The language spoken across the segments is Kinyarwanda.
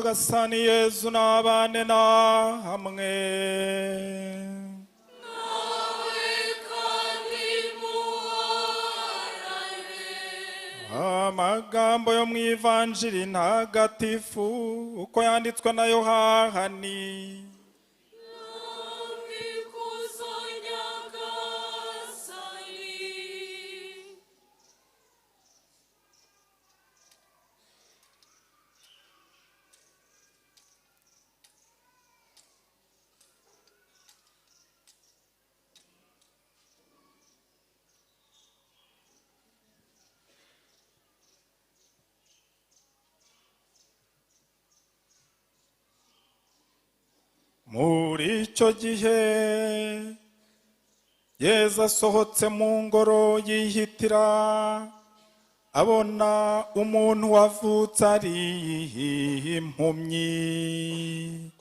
Nyagasani Yezu n'abane na hamwe. Amagambo yo mu Ivanjiri ntagatifu uko yanditswe na Yohani. Muri icyo gihe Yezu asohotse mu ngoro yihitira, abona umuntu wavutse ari impumyi,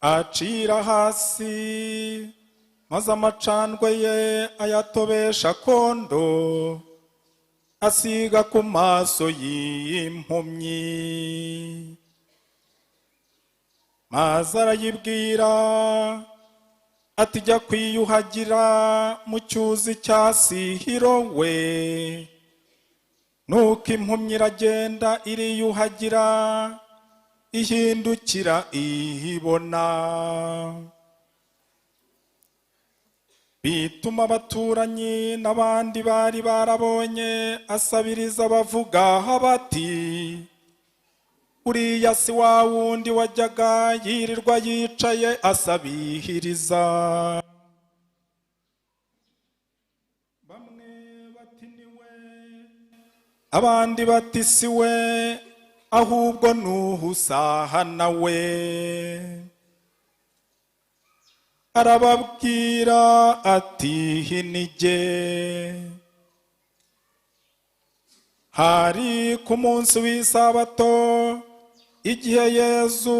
acira hasi maze amacandwe ye ayatobesha kondo, asiga ku maso y'impumyi. Maze arayibwira ati jya kwiyuhagira mu cyuzi cya Sihirowe. Nuko impumyi iragenda iriyuhagira, ihindukira ihibona. Bituma abaturanyi n'abandi bari barabonye asabiriza bavuga bati uriya si wa wundi wajyaga yirirwa yicaye asabihiriza. Bamwe bati ni we, abandi bati si we, ahubwo nuhusaha nawe. Arababwira ati hinige. Hari ku munsi w'isabato, igihe Yezu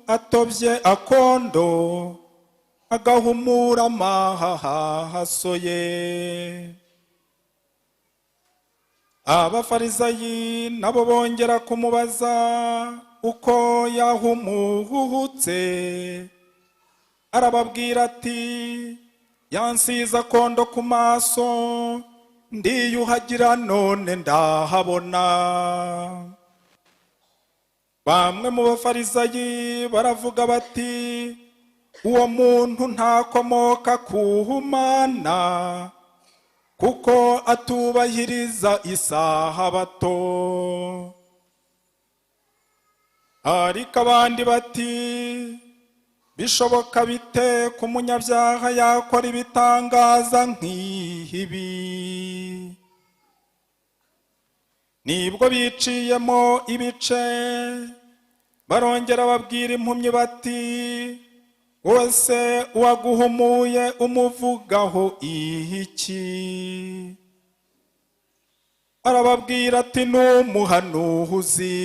atobye akondo agahumura amahahaso ye. Abafarisayi nabo bongera kumubaza uko yahumuhutse. Arababwira ati yansize akondo ku maso, ndiyuhagira none ndahabona. Bamwe mu bafarisayi baravuga bati uwo muntu ntakomoka ku Mana, kuko atubahiriza isabato. Ariko abandi bati bishoboka bite ku munyabyaha yakora ibitangaza nk'ibi? Nibwo biciyemo ibice, barongera babwira impumyi bati wese uwaguhumuye umuvugaho iki? Arababwira ati n'umuhanuzi.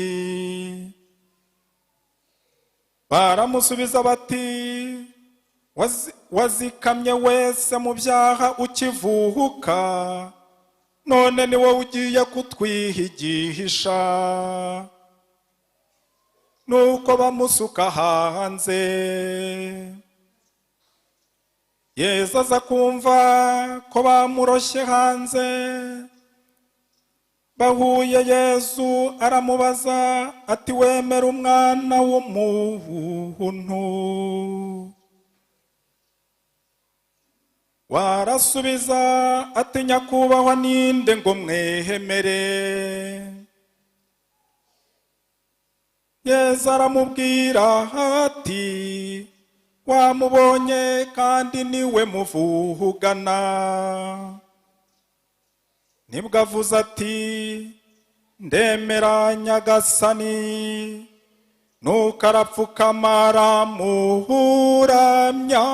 Baramusubiza bati wazikamye wese mu byaha ukivuka, none ni wowe ugiye kutwihigisha. Nuko bamusuka hanze. Yezu aza kumva ko bamuroshye hanze. Bahuye Yezu aramubaza ati wemera umwana w'umuntu? Warasubiza ati nyakubahwa ninde ngo mwehemere? Yezu aramubwira ati wamubonye kandi niwe muvugana. Nibwo avuze ati ndemera Nyagasani. Nuko arapfukama aramuhuramya.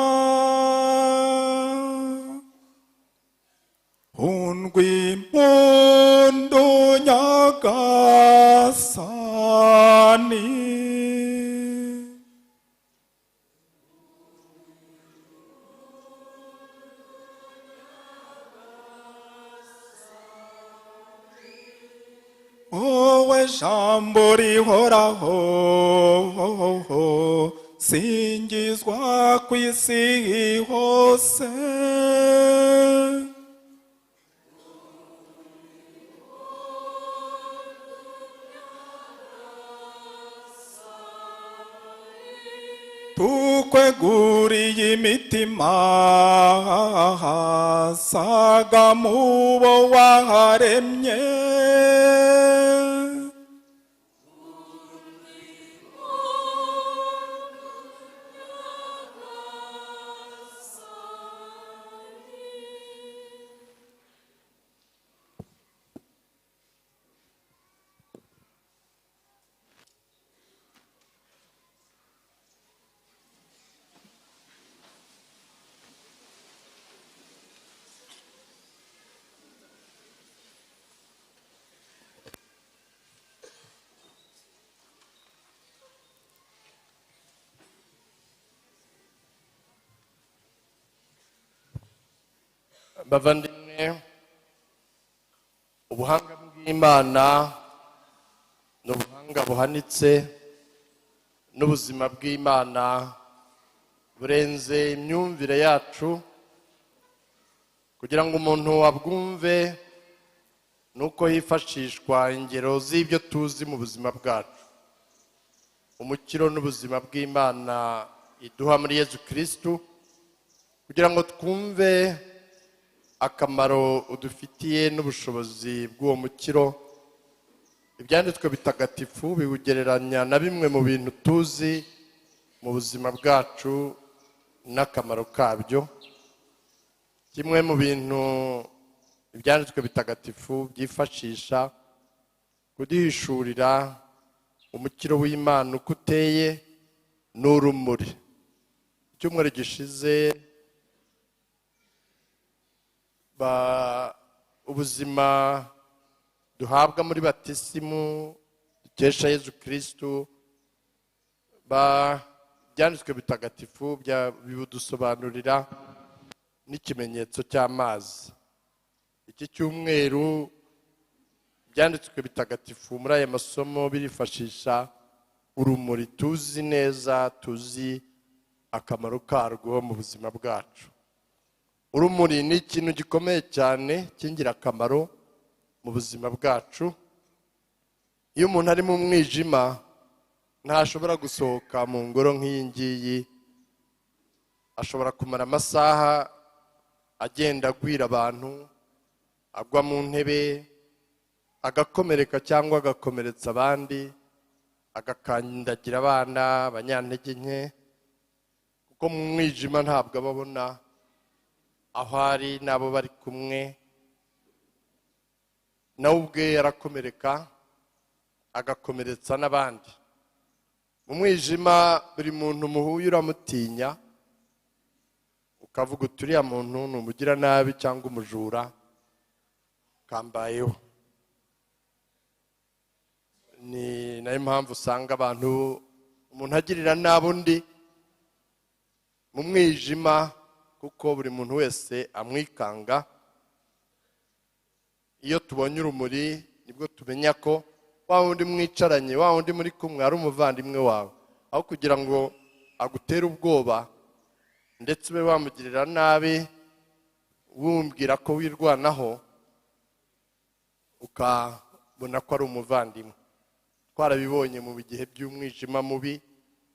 Hundwi impundu Nyagasani. Wowe jambo rihoraho, singizwa ku isi hose. Tukweguriye imitima, saga mubo waharemye. Bavandimwe, ubuhanga bw'Imana ni ubuhanga buhanitse, n'ubuzima bw'Imana burenze imyumvire yacu. Kugira ngo umuntu abwumve ni uko hifashishwa ingero z'ibyo tuzi mu buzima bwacu. Umukiro n'ubuzima bw'Imana iduha muri Yezu Kristu, kugira ngo twumve akamaro udufitiye n'ubushobozi bw'uwo mukiro. Ibyanditswe bitagatifu biwugereranya na bimwe mu bintu tuzi mu buzima bwacu n'akamaro kabyo. Kimwe mu bintu ibyanditswe bitagatifu byifashisha kuduhishurira umukiro w'Imana uko uteye ni urumuri. Icyumweru gishize ubuzima duhabwa muri batisimu dukesha Yezu Kristu, ibyanditswe bitagatifu bibudusobanurira n'ikimenyetso cy'amazi. Iki cyumweru ibyanditswe bitagatifu muri aya masomo birifashisha urumuri tuzi neza, tuzi akamaro karwo mu buzima bwacu. Urumuri ni ikintu gikomeye cyane cy'ingirakamaro mu buzima bwacu. Iyo umuntu ari mu mwijima ntashobora gusohoka mu ngoro nk'iyi ngiyi, ashobora kumara amasaha agenda agwira abantu, agwa mu ntebe, agakomereka cyangwa agakomeretsa abandi, agakandagira abana abanyantege nke, kuko mu mwijima ntabwo ababona aho ari n'abo bari kumwe. Nawe ubwe arakomereka, agakomeretsa n'abandi. Mu mwijima buri muntu muhuye uramutinya, ukavuga uti uriya muntu ni umugiranabi cyangwa umujura, kambayeho. Ni nayo mpamvu usanga abantu umuntu agirira nabi undi mu mwijima, kuko buri muntu wese amwikanga. Iyo tubonye urumuri nibwo tumenya ko wa wundi mwicaranye, wa wundi muri kumwe ari umuvandimwe wawe, aho kugira ngo agutere ubwoba ndetse ube wamugirira nabi wumbwira ko wirwanaho, ukabona ko ari umuvandimwe. Twarabibonye mu bihe by'umwijima mubi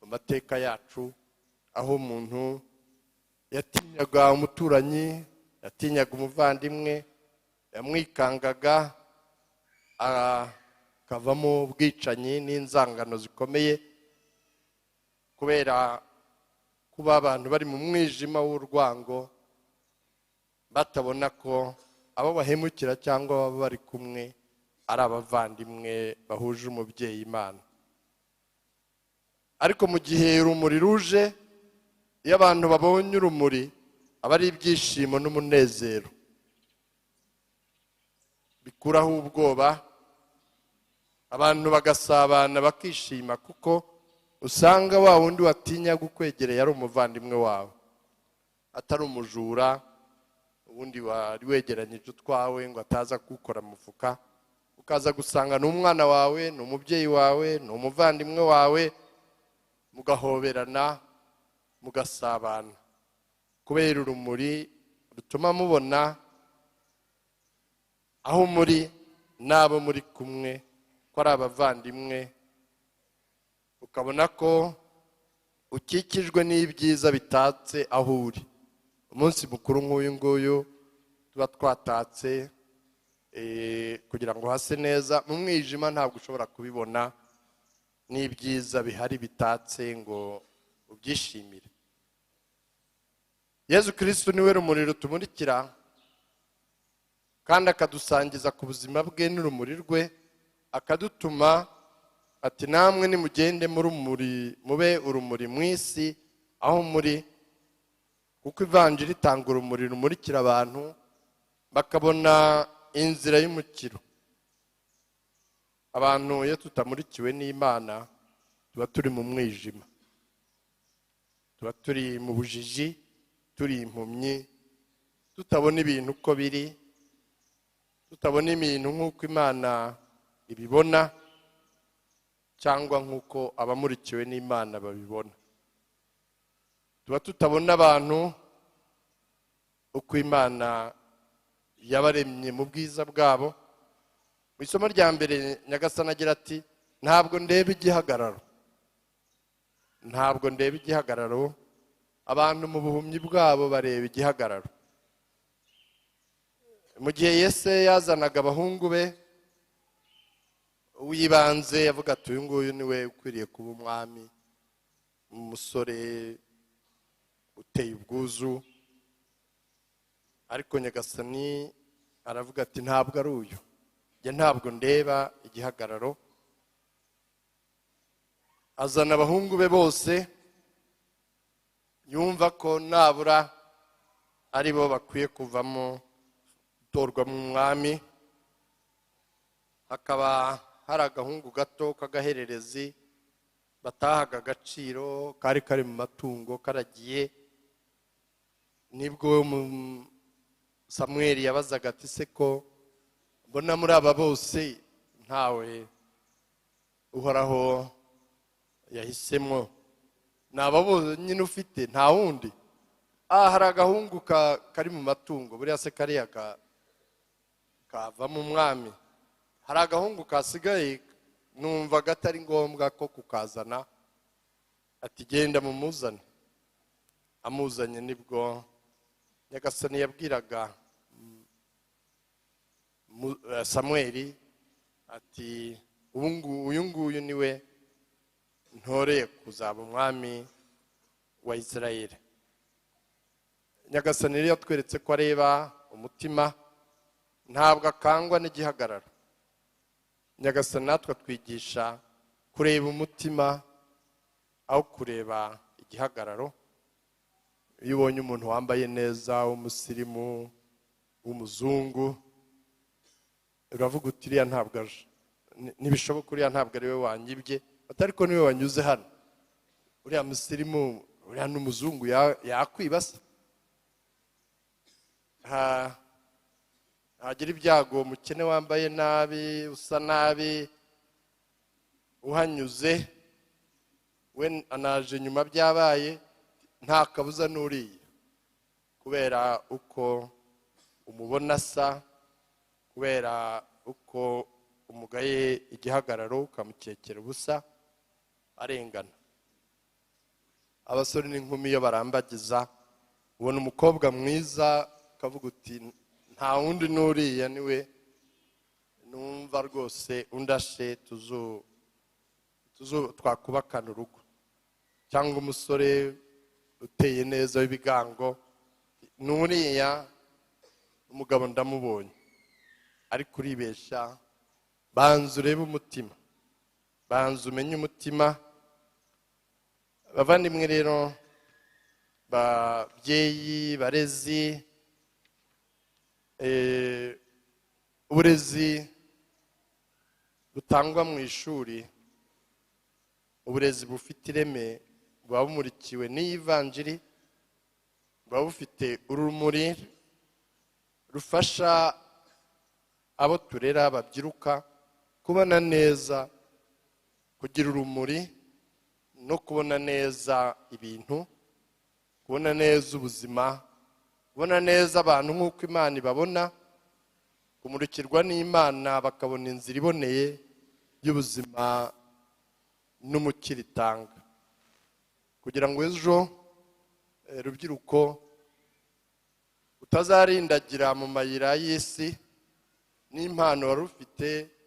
mu mateka yacu, aho umuntu yatinyaga umuturanyi, yatinyaga umuvandimwe, yamwikangaga, akavamo ubwicanyi n'inzangano zikomeye, kubera kuba abantu bari mu mwijima w'urwango, batabona ko abo bahemukira cyangwa baba bari kumwe ari abavandimwe bahuje umubyeyi Imana. Ariko mu gihe urumuri ruje, iyo abantu babonye urumuri aba ari ibyishimo n'umunezero, bikuraho ubwoba, abantu bagasabana bakishima, kuko usanga wa wundi watinya gukwegereye ari umuvandimwe wawe, atari umujura, ubundi wari wegeranyije utwawe ngo ataza kukora mufuka, Ukaza gusanga ni umwana wawe, ni umubyeyi wawe, ni umuvandimwe wawe, mugahoberana, mugasabana, kubera urumuri rutuma mubona aho muri n'abo muri kumwe ko ari abavandimwe, ukabona ko ukikijwe n'ibyiza bitatse aho uri. Umunsi mukuru nk'uyu nguyu tuba twatatse kugira ngo hase neza. Mu mwijima ntabwo ushobora kubibona n'ibyiza bihari bitatse ngo ubyishimire. Yezu Kirisitu niwe rumuri rutumurikira, kandi akadusangiza ku buzima bwe n'urumuri rwe, akadutuma ati: "Namwe nimugende muri rumuri, mube urumuri mu isi aho muri." Kuko ivanjiri itanga urumuri rumurikira abantu bakabona inzira y'umukiro. Abantu iyo tutamurikiwe n'Imana tuba turi mu mwijima, tuba turi mu bujiji, turi impumyi, tutabona ibintu uko biri, tutabona ibintu nk'uko Imana ibibona cyangwa nk'uko abamurikiwe n'Imana babibona. Tuba tutabona abantu uko Imana yabaremye mu bwiza bwabo. Mu isomo rya mbere Nyagasani agira ati: "Ntabwo ndeba igihagararo, ntabwo ndeba igihagararo." Abantu mu buhumyi bwabo bareba igihagararo. Mu gihe Yese yazanaga abahungu be, uwibanze yavuga ati: "Uyu nguyu niwe ukwiriye kuba umwami," umusore uteye ubwuzu. Ariko Nyagasani aravuga ati: "Ntabwo ari uyu, njye ntabwo ndeba igihagararo." Azana abahungu be bose, yumva ko nabura ari bo bakwiye kuvamo gutorwa mu mwami. Hakaba hari agahungu gato k'agahererezi batahaga agaciro, kari kari mu matungo karagiye. Nibwo Samweli yabazaga ati: "Se ko mbona muri aba bose ntawe Uhoraho yahisemo? Ni aba bonyine ufite, nta wundi?" Hari agahungu kari mu matungo, buriya se kariya kavamo umwami? Hari agahungu kasigaye, numva katari ngombwa ko kukazana. Ati: "Genda mumuzane." Amuzanye nibwo Nyagasani yabwiraga Samweli ati: "Uyu nguyu niwe ntoreye kuzaba umwami wa Israel." Nyagasani rero yatweretse ko areba umutima, ntabwo akangwa n'igihagararo. Nyagasani natwe atwigisha kureba umutima aho kureba igihagararo. Iyo ubonye umuntu wambaye neza, w'umusirimu, w'umuzungu, uravuga uti: "Uriya ntabwo aje, ntibishoboka, uriya ntabwo ari we wanyibye." Atari ko niwe wanyuze hano, uriya musirimu, uriya n'umuzungu yakwibasa. Hagira ibyago umukene wambaye nabi, usa nabi, uhanyuze we anaje nyuma byabaye, nta kabuza n'uriya, kubera uko umubona asa, kubera uko umugaye igihagararo, ukamukekera ubusa, arengana. Abasore n'inkumi iyo barambagiza, ubona umukobwa mwiza ukavuga uti: "Nta wundi n'uriya, niwe numva rwose undashe, twakubakana urugo." Cyangwa umusore uteye neza w'ibigango, n'uriya umugabo ndamubonye. Ariko uribeshya, banza urebe umutima, banza umenye umutima. Bavandimwe rero, babyeyi, barezi, uburezi butangwa mu ishuri, uburezi bufite ireme, buba bumurikiwe n'iyi vanjiri, buba bufite urumuri rufasha abo turera babyiruka Kubona neza, kugira urumuri no kubona neza ibintu, kubona neza ubuzima, kubona neza abantu nk'uko Imana ibabona, kumurikirwa n'Imana bakabona inzira iboneye y'ubuzima n'umukiro itanga. Kugira ngo ejo rubyiruko utazarindagira mu mayira y'isi n'impano wari ufite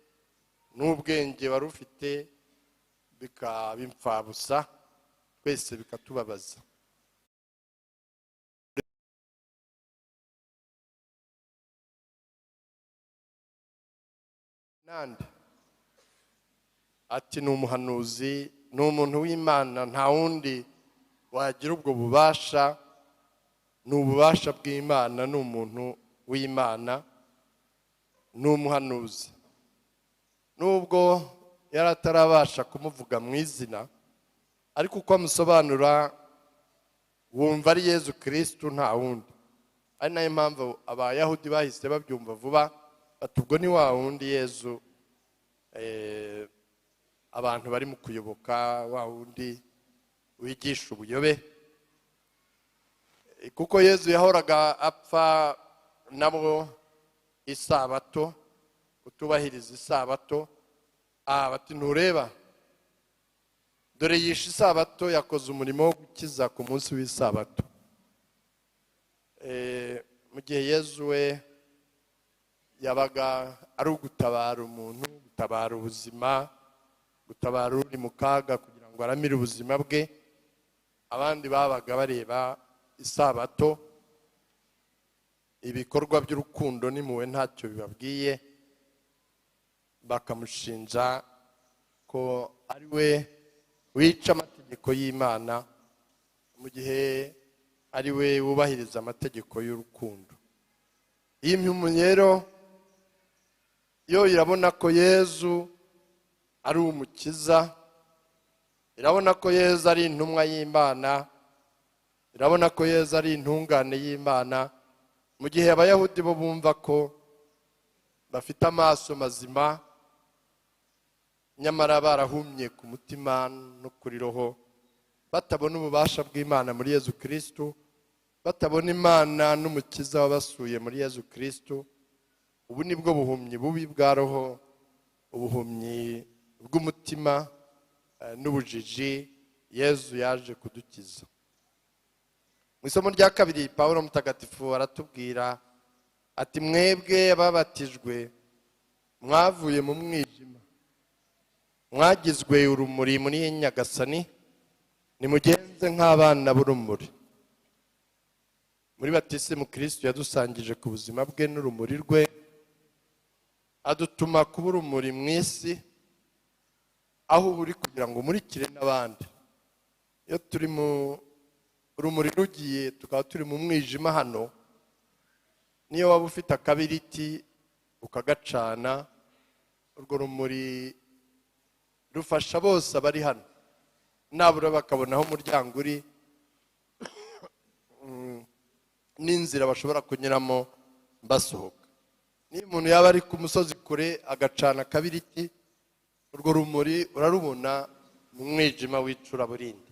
n'ubwenge wari ufite bikaba imfabusa, twese bikatubabaza. Nande ati ni umuhanuzi, ni umuntu w'Imana, nta wundi wagira ubwo bubasha, ni ububasha bw'Imana, ni umuntu w'Imana, ni umuhanuzi. Nubwo yari atarabasha kumuvuga mu izina, ariko uko amusobanura wumva ari Yezu Kristu nta wundi. Ari nayo mpamvu Abayahudi bahise babyumva vuba, bati ubwo ni wa wundi Yezu abantu bari mu kuyoboka, wa wundi wigisha ubuyobe. Kuko Yezu yahoraga apfa nabo isabato, kutubahiriza isabato. Bati ntureba, dore yishe isabato, yakoze umurimo wo gukiza ku munsi w'isabato. Mu gihe Yezu we yabaga ari ugutabara umuntu, gutabara ubuzima, gutabara uri mu kaga kugira ngo aramire ubuzima bwe, abandi babaga bareba isabato, ibikorwa by'urukundo n'impuhwe ntacyo bibabwiye, bakamushinja ko ari we wica amategeko y'Imana mu gihe ari we wubahiriza amategeko y'urukundo. Iyi mpumyi rero yo irabona ko Yezu ari umukiza, irabona ko Yezu ari intumwa y'Imana, irabona ko Yezu ari intungane y'Imana, mu gihe Abayahudi bo bumva ko bafite amaso mazima nyamara barahumye ku mutima no kuri roho, batabona ububasha bw'Imana muri Yezu Kristu, batabona Imana n'umukiza wabasuye muri Yezu Kristu. Ubu nibwo buhumyi bubi bwa roho, ubuhumyi bw'umutima n'ubujiji Yezu yaje kudukiza. Mu isomo rya kabiri Pawulo Mutagatifu aratubwira ati mwebwe ababatijwe mwavuye mu mwijima, mwagizwe urumuri muri Nyagasani, nimugenze nk'abana b'urumuri. Muri batisimu Kristu yadusangije ku buzima bwe n'urumuri rwe, adutuma kuba urumuri mu isi, aho uri kugira ngo umurikire n'abandi. Iyo turi mu urumuri rugiye tukaba turi mu mwijima hano, niyo waba ufite akabiriti ukagacana, urwo rumuri rufasha bose abari hano, nabura bakabona aho umuryango uri n'inzira bashobora kunyuramo basohoka. Niyo umuntu yaba ari ku musozi kure agacana akabiriti, urwo rumuri urarubona mu mwijima w'icuraburindi.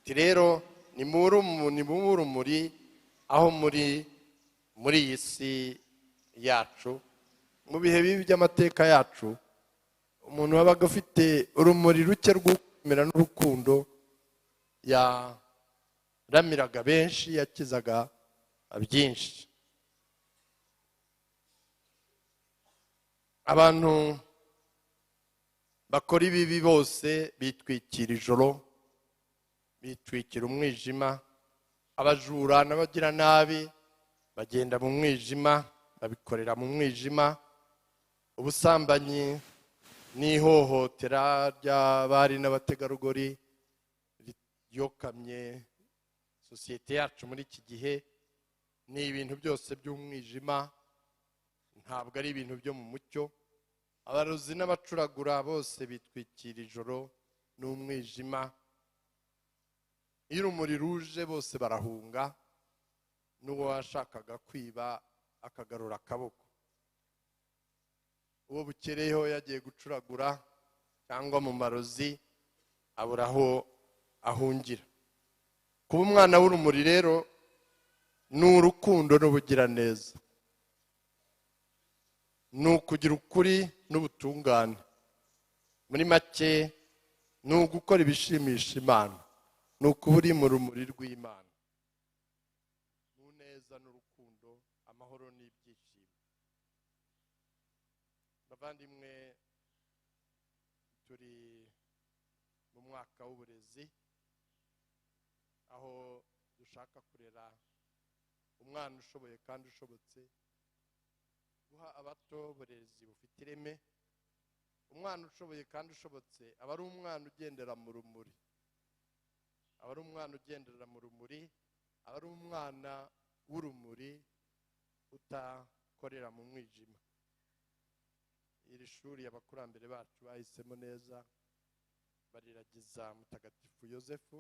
Rero ni mu rumuri aho muri iyi si yacu, mu bihe bibi by'amateka yacu, umuntu wabaga ufite urumuri ruke rw'ukwemera n'urukundo yaramiraga benshi, yakizaga byinshi. Abantu bakora ibibi bose bitwikira ijoro, bitwikira umwijima. Abajura n'abagira nabi bagenda mu mwijima, babikorera mu mwijima. Ubusambanyi n'ihohotera ry'abari n'abategarugori ryokamye sosiyete yacu muri iki gihe, ni ibintu byose by'umwijima, ntabwo ari ibintu byo mu mucyo. Abarozi n'abacuragura bose bitwikira ijoro n'umwijima. Iyo urumuri ruje bose barahunga, n'uwo washakaga kwiba akagarura akaboko. Uwo bukereyeho yagiye gucuragura cyangwa mu marozi, abura aho ahungira. Kuba umwana w'urumuri rero ni urukundo n'ubugiraneza, ni ukugira ukuri n'ubutungane. Muri make, ni ugukora ibishimisha Imana, ni ukuba uri mu rumuri rw'Imana, mu neza n'urukundo, amahoro n'ibyishimo. Bavandimwe, turi mu mwaka w'uburezi, aho dushaka kurera umwana ushoboye kandi ushobotse, guha abato uburezi bufite ireme. Umwana ushoboye kandi ushobotse aba ari umwana ugendera mu rumuri, aba ari umwana ugendera mu rumuri, aba ari umwana w'urumuri utakorera mu mwijima. Iri shuri abakurambere bacu bahisemo neza, bariragiza Mutagatifu Yozefu.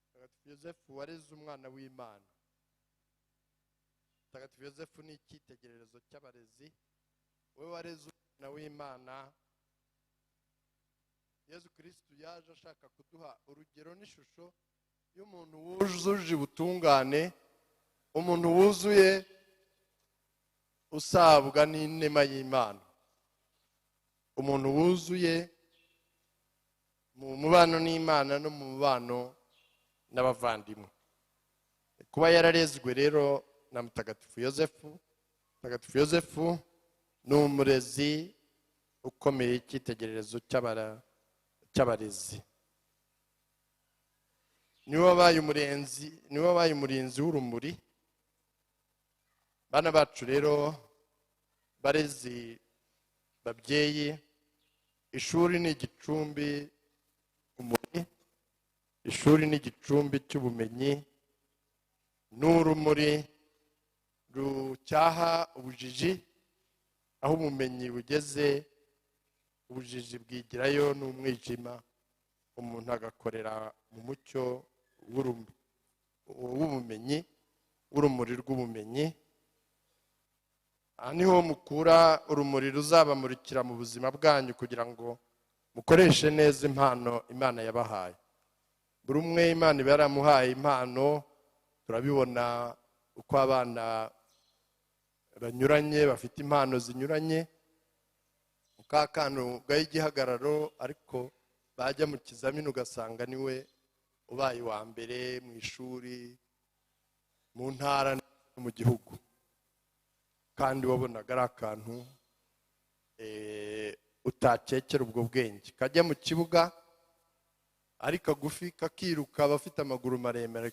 Mutagatifu Yozefu wareze umwana w'Imana. Mutagatifu Yozefu ni icyitegererezo cy'abarezi, we wareze umwana w'Imana. Yezu Kristu yaje ashaka kuduha urugero n'ishusho y'umuntu wujuje ubutungane, umuntu wuzuye usabwa n'inema y'Imana, umuntu wuzuye mu mubano n'Imana no mu mubano n'abavandimwe. Kuba yararezwe rero na Mutagatifu Yozefu, Mutagatifu Yozefu ni umurezi ukomeye, icyitegererezo cy'abarezi. Niwe wabaye umurenzi, niwe wabaye umurinzi w'urumuri. Bana bacu rero, barezi, babyeyi, ishuri ni igicumbi umuri, ishuri ni igicumbi cy'ubumenyi, ni urumuri rucyaha ubujiji. Aho ubumenyi bugeze, ubujiji bwigirayo n'umwijima, umuntu agakorera mu mucyo w'ubumenyi, w'urumuri rw'ubumenyi. Aha niho mukura urumuri ruzabamurikira mu buzima bwanyu, kugira ngo mukoreshe neza impano Imana yabahaye. Buri umwe Imana iba yaramuhaye impano. Turabibona uko abana banyuranye bafite impano zinyuranye. Ka kantu gaha igihagararo, ariko bajya mu kizamini ugasanga niwe ubaye uwa mbere mu ishuri, mu ntara no mu gihugu, kandi wabonaga ari akantu utakekera ubwo bwenge. Kajya mu kibuga ari kagufi, kakiruka, abafite amaguru maremare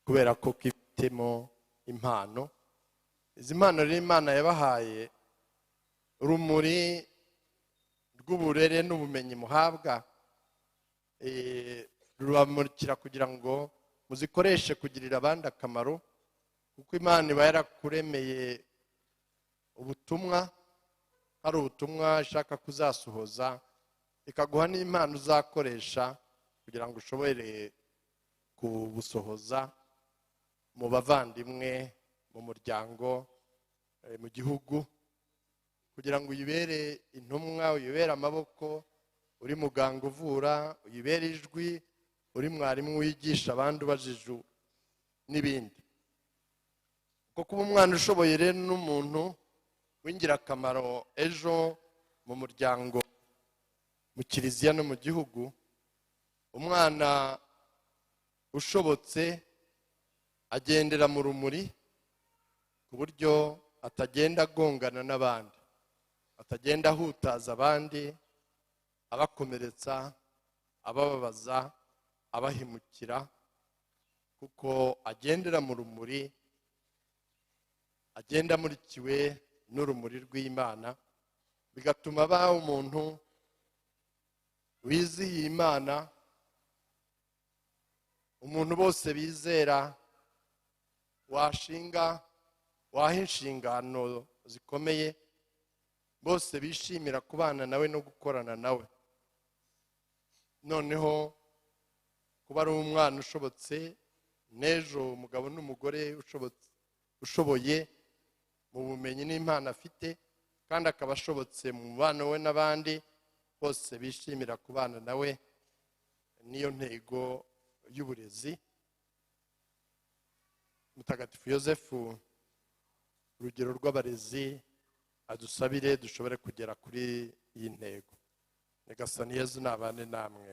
kubera ko kifitemo impano. Izi mpano rero Imana yabahaye, urumuri rw'uburere n'ubumenyi muhabwa, rubamurikira kugira ngo muzikoreshe kugirira abandi akamaro, kuko Imana iba yarakuremeye ubutumwa, hari ubutumwa ishaka kuzasohoza, ikaguha n'impano uzakoresha kugira ngo ushobore kubusohoza mu bavandimwe, mu muryango, mu gihugu, kugira ngo uyibere intumwa, uyibere amaboko, uri muganga uvura, uyibere ijwi, uri mwarimu wigisha abandi ubajiju n'ibindi. Kuko kuba umwana ushoboye rero n'umuntu w'ingirakamaro ejo mu muryango, mu kiliziya no mu gihugu. Umwana ushobotse agendera mu rumuri, ku buryo atagenda agongana n'abandi, atagenda ahutaza abandi, abakomeretsa, abababaza, abahemukira, kuko agendera mu rumuri, agenda amurikiwe n'urumuri rw'Imana, bigatuma aba umuntu wizihiye Imana, umuntu bose bizera, washinga, waha inshingano zikomeye, bose bishimira kubana nawe no gukorana nawe. Noneho kuba ari umwana ushobotse, n'ejo umugabo n'umugore ushoboye mu bumenyi n'impano afite. Kandi akaba ashobotse mu mubano we n'abandi bose, bishimira kubana nawe. Niyo ntego y'uburezi. Mutagatifu Yosefu, urugero rw'abarezi, adusabire dushobore kugera kuri iyi ntego. Nyagasani Yezu nabane namwe.